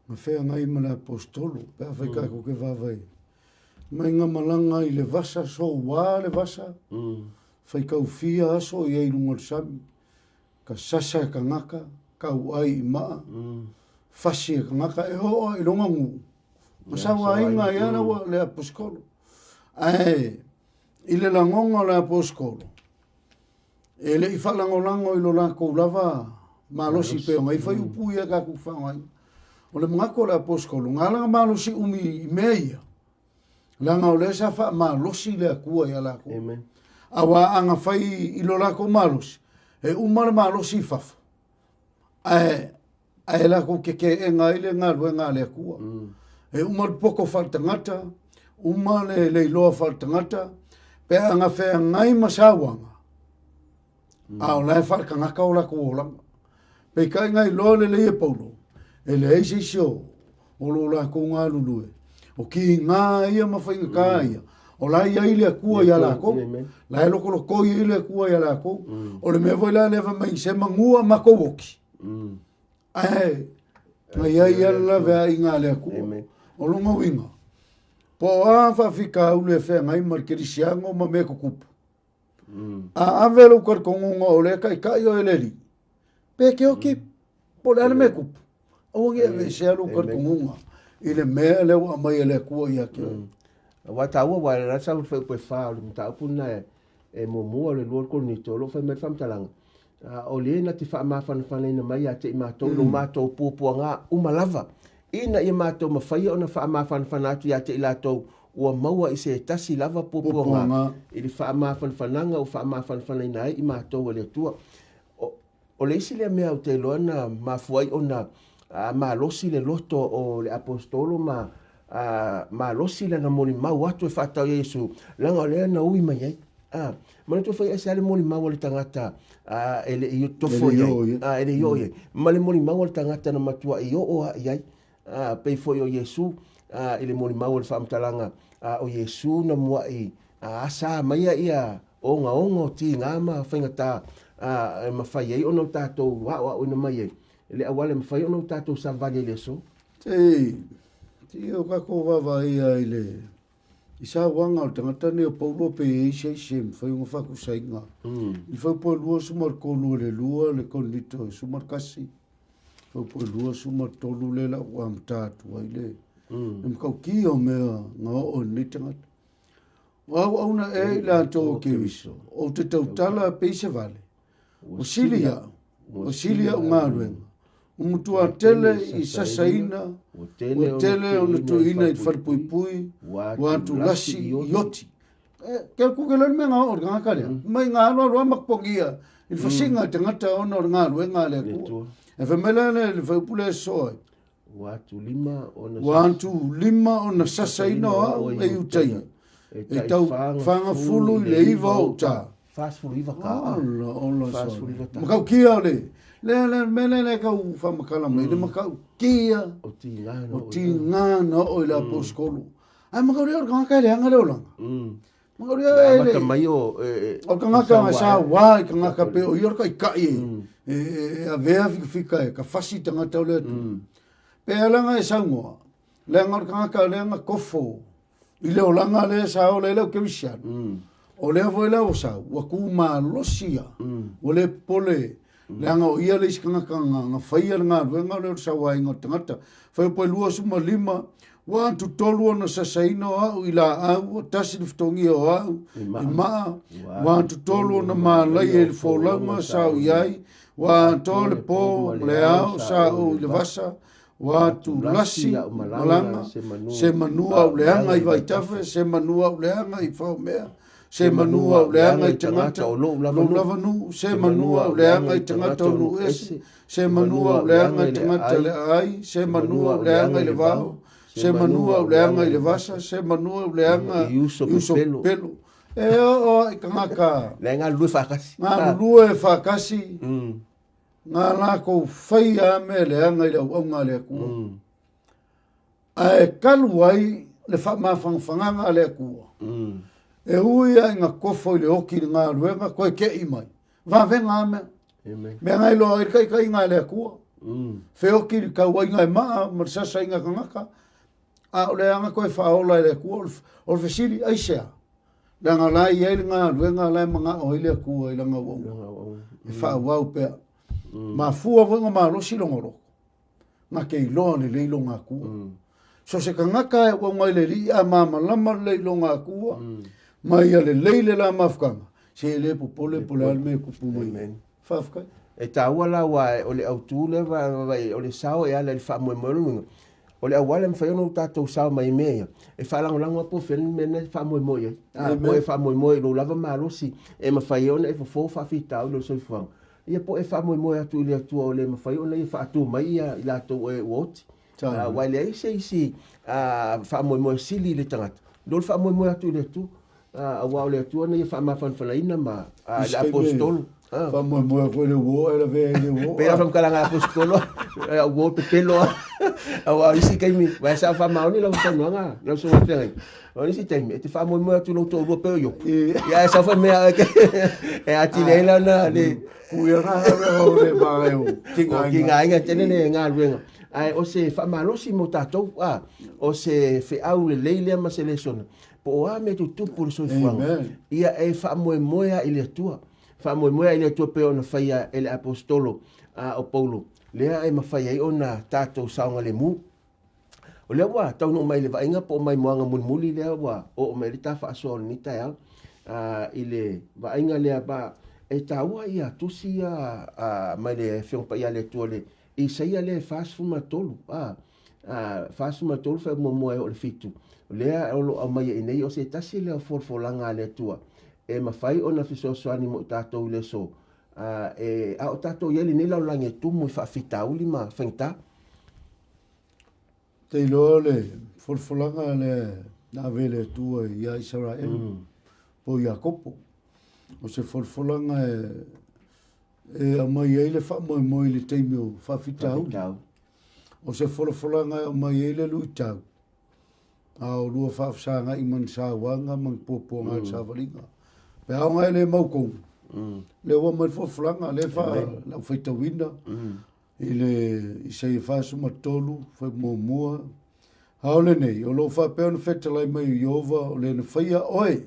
na feagai ma le aposetolo, pe afai tatou te vaavaai. Mai na malaga i le vasa, soua le vasa, faitau fia aso i ai i luga o le sami. Ka sasa e kangaka, kau ai i maa, fasi e kangaka, e oo i loga nuu. Ma sauaina ai ala ua le aposikolo. Ae i le lagoga o le aposikolo, e le i faalagolago i lo lakou lava malosi pei ona i fai upu ia tatou faaaogaina. O le manatu o le aposikolo, na ala ona malosi umi i mea ia, leaga o lea sa faamalosi le Atua ia latou. Amen. Aua a na fai i lo latou malosi, e uma le malosi i fafo, ae ae latou te teena ai le galuega a le Atua. E uma le poto faaletagata, uma le leiloa faaletagata, pe a na feagai ma sauaga, a o la e faaletagata o latou olaga. Peitai na iloa lelei e Paulo, e leai se isi o o lo latou galulue, o kiga ia ma faigata ia, o la e i ai le Atua ia latou, la e lokolokoi ai le Atua ia latou. O le mea foi la lea fai mai, se manua matou oki, ae na i ai ia le laveaiga a le Atua. O lona uiga, po o a faafitauli e feagai ma le kerisiano ma mea tutupu, a ave lou talitonuga o lea e taitai oe e le Alii, pe te oti po o le a le mea e tupu, aua ne i aveesea lou talitonuga i le mea lea ua aumai e le Atua ia te oe. Aua e taua, aua o la e sau i le fuaiupu e 4 o le mataupu lena e muamua, o le 2 o le Korinito, o lo o fai mai le faamatalaga, o le na te faamafanafanaina mai ia te i matou lo matou puapuaga uma lava, ina ia matou mafaia ona faamafanafana atu ia te i latou ua maua i se tasi lava puapuaga i le faamafanafanaga ua faamafanafanaina ai i matou e le Atua. O le isi lea mea ou te iloa na mafua ai ona malosi le loto o le aposetolo ma malosi lana molimau atu e faatatau ia Iesu, leaga o lea na ui mai ai. Manatua foi e ese lava le molimau a le tagata e le i tofo i ai, e le i oo i ai, ma le molimau a le tagata na matuai oo lava i ai. Pei foi o Iesu i le molimau o le faamatalaga o Iesu na muai asa maia ia ogaoga o tiga ma faigata e mafai ai ona o tatou aoaoina mai ai le auala e mafai ona o tatou savali ai i le aso. Sei, sei o tatou vaavaai i le i sauaga o le tagata nei o Paulo pe i ai se isi e mafai ona faatusaina. I le fuaiupu e 23 o le 2 le Korinito e 11, fuaiupu e 23 lea la ua amata atu ai le le matautia o mea na oo i lenei tagata. O auauna ea i latou o Keriso, ou te tautala pei se vale, ua sili au, ua sili au galuega, ua matua tele i sasaina, ua tele ona tuuina i le falepuipui, ua atulasi i oti. Ke ku ke le mea nga o le tagata lea. Mai nga alu alu ama pogia i le fasiga i tagata ona o le galuega a le Atua. E fai mai la le fuaiupu lea e sosoo ai. Ua atu lima ona Ua atu lima ona sasaina o au e Iutaia. E tau fagafulu i le iva o uta. 49 ka. Ola, ola, sole. Makaukia o le, le, le, me le, le kau whamakala mai, le makaukia o tigana o tigana o i le aposkolo. Ai makauria o le kangaka e leanga le olanga. Makauria e le... Amata mai o... E, o kangaka nga sa wā i kangaka pe o ia o le kaikai e, e, e, avea fikafika e, ka fasi tangata o le atu. Pe alanga e saunoa, leaga o le kangaka leaga kofo i le olaga lea sa ola ai le au kerisiano. O lea foi la ua sau, ua kumalosi ia, ua le popole, leaga o ia le isi tagata na faia le galuega lea o le sauaina o le tagata. Fuaiupu e 25, ua atutolu ona sasaina o au i laau, ua tasi le fetogia o au i maa, ua atutolu ona malaia i le folauga sa ou i ai, ua atoa le po ma le ao sa ou i le vasa, Ua atu lasi malaga, se manu au leaga i Vaitafe, se manu au leaga i Faumea, se manu au leaga i tagata o lou lava nuu, se manu au leaga i tagata o nuu ese, se manu au leaga i tagata le aai, se manu au leaga i le vao, se manu au leaga i le vasa, se manu au leaga i uso pepelo. E oo i tagata. Le galulue faatasi. Galulue faatasi. Nga lakou faia a mea leaga i le auauna a le Atua. Ae talu ai le faamafangafanaga a le Atua. E ui a ina kofo i le oti i le galuega, toe tei mai. Vavega a mea. Mea na iloa ai le taitaiga a le Atua. Feoti le tauaiga e maa ma le sasaiga tagata. A o le aga toe faaola e le Atua, o le fesili, aisea? Leaga o la e i ai le galuega la e manao ai le Atua i lana auauna. E faaauau pea. Mafua foi nga malosi longa loko. Nga ke iloa lelei longa akua. So se kangaka e ua ngai le lii a mamalama lelei longa akua, ma ia lelei le la mafukanga, se le popole po le a le mea e kupu mai. Amen. Faafetai. E taua la aua o le autu lea vaai o le sao e ala i le faamoemoe o le uiga o le auala e mafai ona tatou sao mai i mea ia e faalagolago lava po o fea le mea na e faamoemoe i ai. A po e faamoemoe i lou lava malosi e mafai ai ona e fofo faafitauli o le soifuaga ia po o e faamoemoe atu i le Atua o le mafai ona ia faatu mai ia i latou o e ua oti. Aua e leai se isi faamoemoe sili i le tagata i lo le faamoemoe atu i le Atua. Aua o le Atua na ia faamafanafanaina ma le aposetolo. Faamoemoe foi le uo e lavea i le uo. Pei la faamatalaga aposetolo, uo pepelo a. Aua o isi taimi, vai sa faamaoni lau saunoaga, lau susuga i le feagaiga. O isi taimi, e te faamoemoe atu i lou toalua pei o Iopu. Ia ae sau fai mea e atili ai la ona le Kuiaga o le vae o kinga aiga tele le galuega. Ae o se faamalosi mo tatou, o se feau lelei lea ma se lesona. Po o a mea tutupu i le soifuaga, ia e faamoemoe lava i le Atua. Faamoemoe lava i le Atua pei ona faia e le aposetolo o Paulo, lea e mafai ai ona tatou saogalemu. O lea ua taunuu mai i le vaaiga po o maimoaga mulimuli lea ua oo mai ai le ta faasoa o lenei taeao i le vaaiga lea ba e taua ia tusi ia mai le Afioga Paia a le Atua le Isaia lea e 43 a 43 faaiupu muamua e oo i le 7, o lea o lo o aumaia i inei o se tasi lea o folafolaga a le Atua e mafai ona fesoasoani mo i tatou i le aso e, a o tatou i ai i lenei lalolagi e tumu i faafitauli ma faigata. Te iloa le folafolaga lea na ave e le Atua ia Isaraelu po o Iakopo, o se folafolaga e e aumai ai le faamoemoe i le taimi o faafitauli. O se folafolaga e aumai ai le luitau, a o lua faafesagai ma ni sauaga ma ni puapuaga mm. savaliga. Pe aoga e le maukou, le ua mai le folafolaga, le fa lau faitauina, i le Isaia 43, fai muamua, A o lenei, o lo o faapea ona fetalai mai o Ieova, o le na faia oe,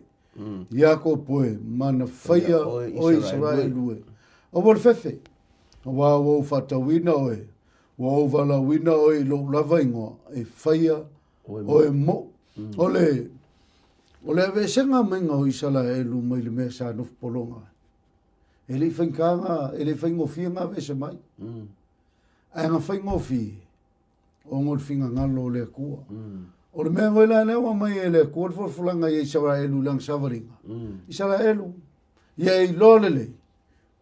Iakopo e, ma na faia oe Isaraelu e. Aua le fefe, aua ua ou faatauina oe, ua ou valaauina oe i lou lava igoa, e faia oe moʻu. O le, o le aveesega maiga o Isaraelu mai le mea sa nofo pologa ai. E le i faigata, e le i faigofie na aveese mai. Ae na faigofie, ona o le finagalo o le Atua. O le mea foi la lea ua aumai e le Atua le folafolaga ia Isaraelu i lana savaliga. Isaraelu, ia e iloa lelei,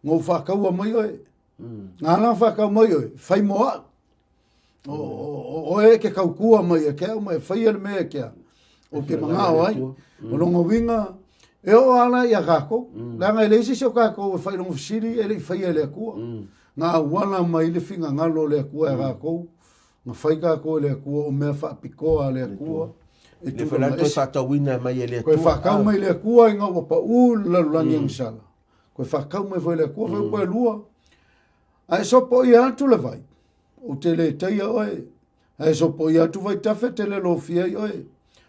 na ou faataua mai oe. Na ala ona faatau mai oe, fai mo au. O oe e ke tautua mai e ke au ma e faia le mea e ke au. Ou te manao ai. O lona uiga, e oo lava la ia tatou. Leaga e leai se isi o tatou e failoga fesili e le i faia e le Atua. Na auala mai le finagalo o le Atua ia tatou, na fai tatou e le Atua o mea faapitoa a le Atua. E Le foi la toe faatauina mai e le Atua. Toe faatau mai le Atua ina ua pau le lalolagi agasala. Toe faatau mai foi e le Atua, fai upu e lua. A e sopoia atu le vai, ou te le taia oe. A e sopoia atu vaitafe, e te le lofia ai oe.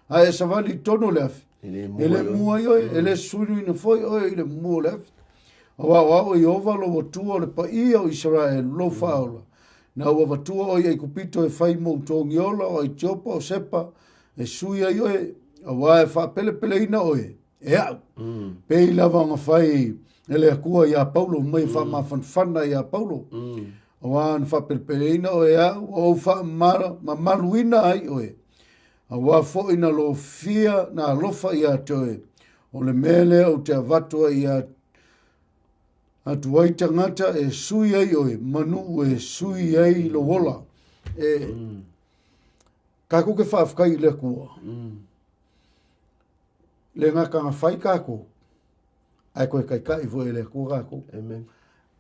A e savali i totonu o le afi, e le mu ai oe, e le suinuina foi oe i le mumu o le afi. Aua o au o Ieova lou Atua o le paia o Isaraelu, lou faaola, na ou avatua oe i Aikupito e fai mou togiola, o Aitiopa, o Sepa, e sui ai oe, aua e faapelepeleina oe e au. Pei lava ona fai e le Atua iā Paulo, mai e faamafanafana iā Paulo. Aua na faapelepeleina oe e au, ua ou faamamaluina ai oe. Aua foi na lofia na alofa ia te oe. O le mea lea ou te avatu ai ia atu ai tagata e sui ai oe, ma nuu e sui ai lou ola. E, Kākou ke faafetai i le Atua. Le gata na fai kākou, ae toe taitai foi e le Atua kākou. Amen.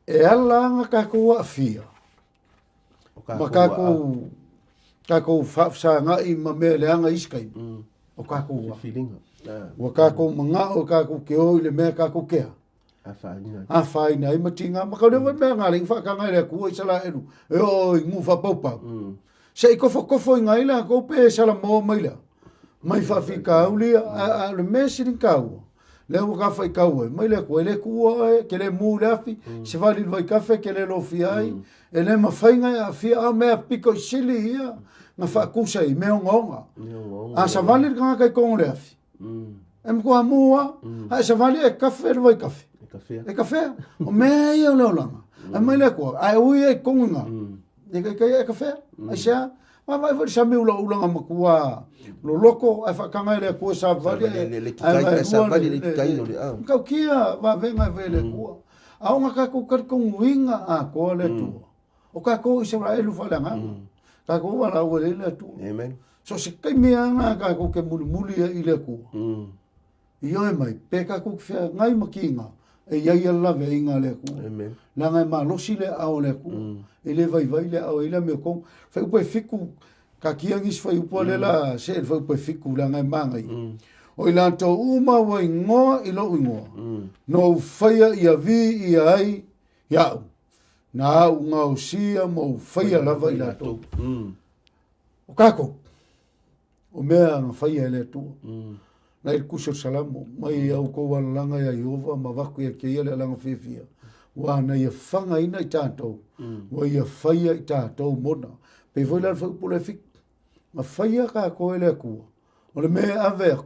E ala ana kākou aafia, ma kākou kākou faafesagai ma mea leaga i isi taimi, o kākou Feeling. Ua kākou manao kākou ke o i le mea kākou ke a. Afaina. Afaina ai ma tiga. Ma kau lea foi mea ngā lei whaakanga i le Atua i Isaraelu. E o i ngu whapaupau. Se i kofokofo i ngā ila kou pe e sala moa mai la. Mai whaafikauli a, a le mea sili kaua. Lea ua ka faitau ai, mai le Atua, e le tuua oe, e te le mu i le afi, savali i le vaitafe, e te le lofia ai, e le mafai ona e aafia, a o mea pito i sili ia na faatusa i mea ogaoga. A savali le tagata i totonu o le afi, e matua mu lava, a e savali e kafe le vaitafe, e kafea. O mea ia o le olaga. Ae mai le Atua, a e ui ai i totonu i ina, e taitai e kafea. Aisea? Vaavaai foi i le sami ulaula na matua loloto ae faataga e le Atua e savali ae savali le tai o le au. Matautia vavega e fai e le Atua. A o na tatou talitonuina atoa le Atua. O tatou Isaraelu faaleagaga. Tatou valaau e le Atua. Amen. So se taimi lava na tatou te mulimuli ai i le Atua. Ioe mai, pe tatou te feagai ma kiga, e i ai a le laveaiga a le Atua. Amen. Leaga e malosi le aao o le Atua. E le vaivai le aao, e i ai le amiotonu. Fuaiupu e 7, taatia nisi fuaiupu a lea la see i le fuaiupu e 7, leaga e manaia. O i latou uma ua igoa i lou igoa, na ou faia ia viia ai iaʻu, na au gaosia ma ou faia lava i latou. O tatou, o mea na faia e le Atua. Na i le Tusi o le Salamo, mai a outou alalaga ia Ieova ma avatu ia te ia le alaga fiafia, ua na ia fagaina i tatou, ua ia faia i tatou mona. Pei foi la le fuaiupu lea e 7, na faia tatou e le Atua, o le mea e ave aku,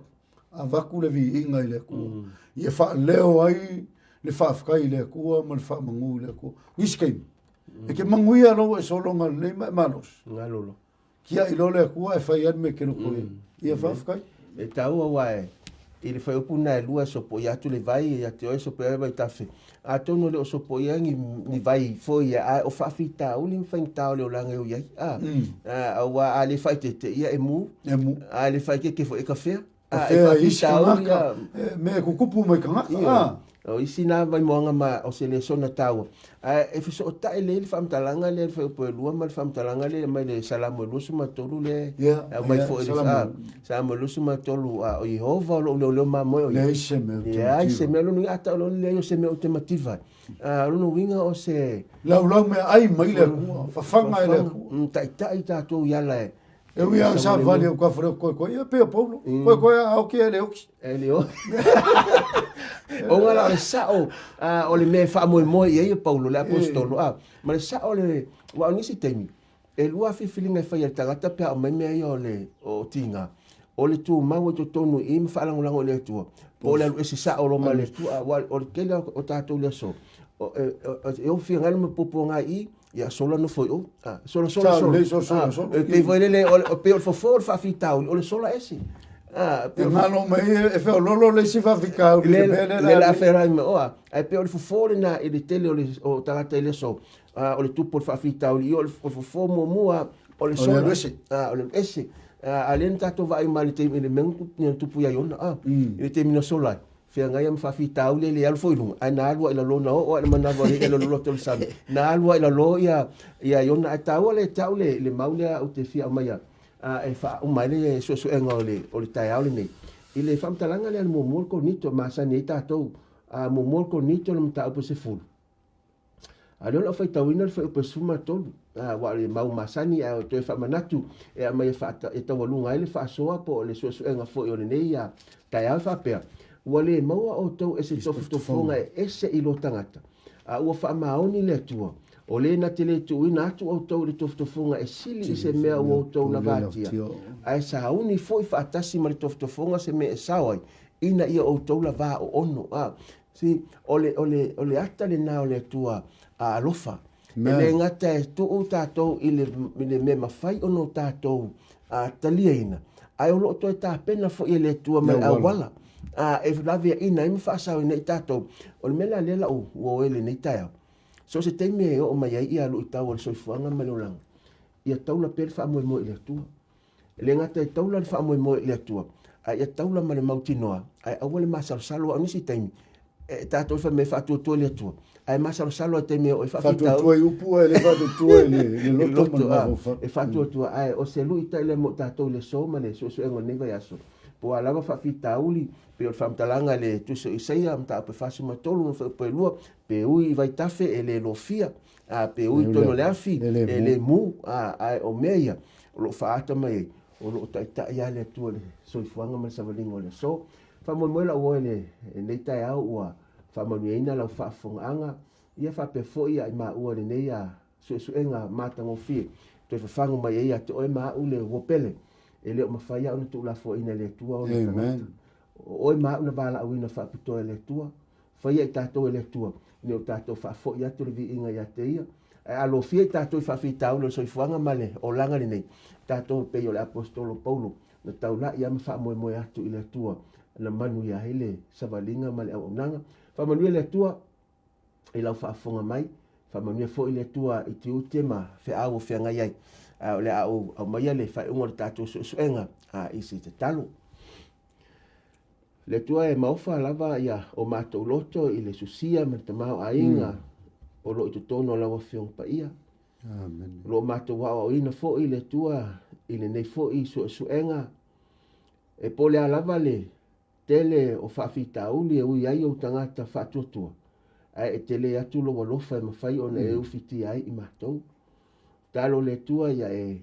avatu le viiga i le Atua, ia faaleo ai le faafetai i le Atua ma le faamanu i le Atua. Nisi taimi, e te manuia lou e sologa lelei ma e malosi. Galolo. Tiai loa le Atua ae fai lava le mea e te loto i ai. Ia faafetai. E taua aua e i le fuaiupu lena e lua e sopoia atu le vai ia te oe sopoia le vaitafe. Atonu e le o sopoia ni, ni vai foi ia, ae o faafitauli ma faigata o le olaga e o i ai. A, aua a le faaeteete, ia e mu. E mu. A le faaeteete foi e kafea. A e faafitauli ia. Mea e tutupu mai tagata. O isi na vaimoaga ma o se lesona taua. Ae e fesootai lelei le faamatalaga lea i le fuaiupu e 2 ma le faamatalaga lea mai le Salamo e 23 lea e aumai foi i le Salamo e 23, o Ieova o lou leoleo mamoe o ia. Leai se mea ou te mativa. Leai se mea. O lona uiga a tau loa le leai o se mea ou te mativa ai. O lona uiga o se. Laulau meaai mai le Atua, fafaga e le Atua. Taitai tatou i ala e. E ui lava savali au ka whare koe koe, ia pea Paulo, koe koe a oki e le oki. E le oki. O ngā la o le sao, o le mea e faamoemoe i ai e Paulo, le aposetolo, a, ma le sao le, aua o nisi taimi, e lua filifiliga e fai e le tagata pe a aumai mea ia o le, o tiga, o le tumau i totonu i i ma faalagolago i le Atua, po o le alu ese sao loa ma le Atua, aua o le tele o tatou i le aso, e ofi ma puapuaga i i, Ia sola nofo i o. Ah, sola sola sola. Sola sola sola. E pei foi lele o pei o le fofo o le faafitauli o le sola ese. Ah, e ngalo mai e feololo le isi faafitauli le mea le le la ferai me oa. Ai pei o le fofo lena i le tele o le o tagata i le aso. Ah, o le tupu o le faafitauli o le fofo muamua o le sola. O le ese. Ah, o le ese. Ah, a lea na tatou vaai mai le taimi le mea na tupu ia Iona. Ah, i le taimi na sola ai. Feagai ma faafitauli e le alu foi i luga, ae na alu lava i lalo na oo lava i le manava o le i'a loloto o le sami, na alu lava i lalo ia ia Iona. Ae taua lea ia te au le, le mau lea ou te fia aumaia e faauma ai le suesuega o le, o le taeao lenei, i le faamatalaga lea a le muamua o le Korinito, e masani ai tatou, muamua o le Korinito o le mataupu e 10. A o lea o le a faitauina le fuaiupu e 13, aua o le mau masani ae toe faamanatu e aumai e, faata, e taualuga ai le faasoa po o le suesuega foi o lenei taeao e faapea, Ua le maua outou e se tofotofoga e ese i lo tagata, a ua faamaoni le Atua, o le na te le tuuina atu outou i le tofotofoga e sili i se mea ua outou lavatia, ae sauni foi faatasi ma le tofotofoga se mea e sao ai, ina ia outou lavā oono. A, See, o le, o le, o le ata lena o le Atua a alofa. E le gata e tuu tatou i le, i le mea mafai ona o tatou a, taliaina, ae o lo o toe tapena foi e le Atua ma le auala a, e laveaina ai ma faasaoina ai tatou. O le mea la lea la ua o ai lenei taeao. So se taimi e oo mai ai ia luitau o le soifuaga ma le olaga, ia taula pea le faamoemoe i le Atua. E le gata e taula le faamoemoe i le Atua, a ia taula ma le mautinoa, ae aua le masalosalo. Aua o nisi taimi, e tatou fai mai e faatuatua i le Atua, ae masalosalo i taimi e oo ai faafitauli. Faatuatua i upu ae le faatuatua i le loto ma le mafaufau. E faatuatua, ae o se luitai lea mo tatou i le aso ma le suesuega o lenei vaiaso, po o a lava faafitauli, pei o le faamatalaga i le Tusi o Isaia, mataupu e 43 ma fuaiupu e 2, pe ui i vaitafe e le lofia, pe ui i totonu o le afi e le mu, ae o mea ia, o lo o faaata mai ai, o lo o taitai lava le Atua i le soifuaga ma le savaliga o le aso. Faamoemoe lau uo i lenei taeao ua faamanuiaina lau faafofogaaga, ia faapea foi ia i maua i lenei suesuega matagofie toe fafagu mai ai ia te oe ma au le uo pele e le o mafai lava ona tuulafoaiina e le Atua ona tagata. O oe ma au na valaauina faapitoa e le Atua. Faia i tatou e le Atua ina ia o tatou faafoi atu le viiga ia te Ia. Ae alofia i tatou i faafitauli o le soifuaga ma le olaga lenei, tatou e pei o le Aposetolo Paulo na taulai lava ma faamoemoe atu i le Atua na manuia ai le savaliga ma le auaunaga. Faamanuia le Atua i lau faafofoga mai, faamanuia foi le Atua i tiute ma feau o feagai ai. Ae o le a ou aumaia le faaiuga o le tatou suesuega i se tatalo. Le Atua e maofa lava ia o matou loto i le susia ma le tamaoaiga o lo o i totonu o lau Afioga Paia. Amen. O lo o matou aoaoina foi le Atua i lenei foi suesuega e po o le a lava le tele o faafitauli e ui ai ou tagata faatuatua, ae e tele atu lou alofa e mafai ona e ufitia ai i matou. Tatalo le Atua ia e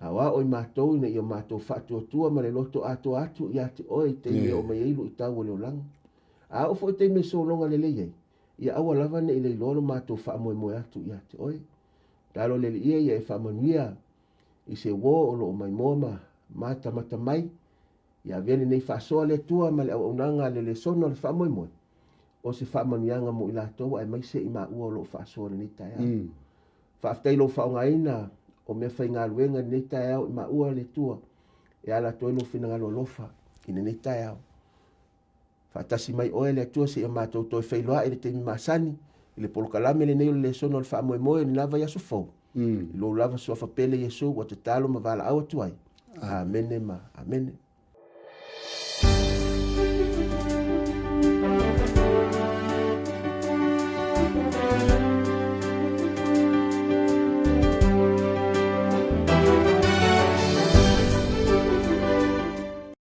aoao i matou ina ia matou faatuatua ma le loto atoa atu ia te oe i taimi e oo mai ai luitau o le olaga. A oo foi i taimi e sologa lelei ai, ia aua lava ne i leiloa lo matou faamoemoe atu ia te oe. Tatalo le Alii e ia e faamanuia i se uo o lo o maimoa ma matamata mai, ia avea lenei faasoa le Atua ma le auaunaga a le lesona o le faamoemoe, o se faamanuiaga mo i latou aemaise i maua o lo o faasoa i lenei taeao. Faafetai i lou faaaogaina o mea faigaluega i lenei taeao i maua le Atua e ala atu ai lou finagalo alofa i lenei taeao. Faatasi mai oe le Atua seia matou toe feiloai i le taimi masani i le polokalame lenei o le lesona o le faamoemoe i lena vaiaso fou. I lou lava suafa pele Iesu ua tatalo ma valaau atu ai. Amene ma amene.